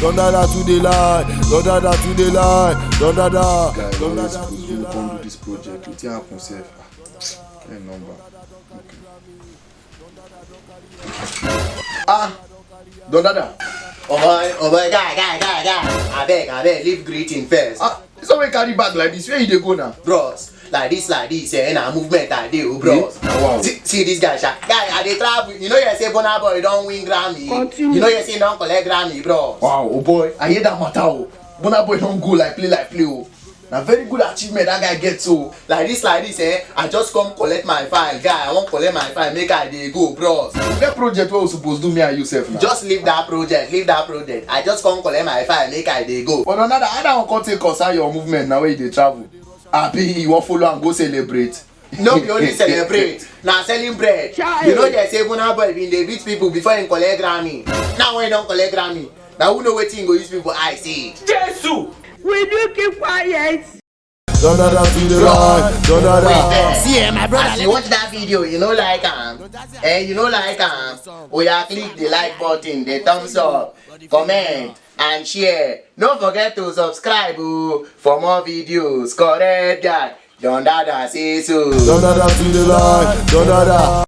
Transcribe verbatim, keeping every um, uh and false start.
Don Dada to the line, Don Dada to the line, Don Dada, Guy, Don always Dada to supposed the to come do line. This project. Wetin happen sef? Ah, get number. Okay. Ah, Don Dada. Oh boy, oh boy, guy, guy, guy, guy. Abeg, abeg, leave greeting first. Ah, this one wey carry bag like this. Where you dey go now? Bros, like this, like this, eh, na movement I dey, oh, bros. Hmm? Wow. See, see this guy, sha. Guy, I dey travel. You know, you say Burna Boy don win Grammy. Continue. You know, you say don collect Grammy, bros. Wow, oh boy, I hear that matter, oh. Burna Boy don go like play, like play, oh. Na very good achievement that guy get, so. Like this, like this, eh, I just come collect my file, guy. I wan collect my file, make I dey go, bros. Get project wey we suppose do, me and you sef now. Just leave that project, leave that project. I just come collect my file, make I dey go. But another, how that one come take concern your movement now wey you dey travel? Abi you wan follow am go celebrate? No be only celebrate, na selling bread. Chai. You know they say Burna Boy bin dey beat people before him collect Grammy. Now when he don collect Grammy, na who know wetin he go use people eye see? Will you keep quiet? Don Dada to the line, Don Dada. See, eh, my brother, as you watch that video, you no like am. Eh, you no like am. Oya, click the like button, the thumbs up, comment, and share. No forget to subscribe, oh, for more videos. Correct guy, Don Dada say so. Don Dada to the line, Don Dada.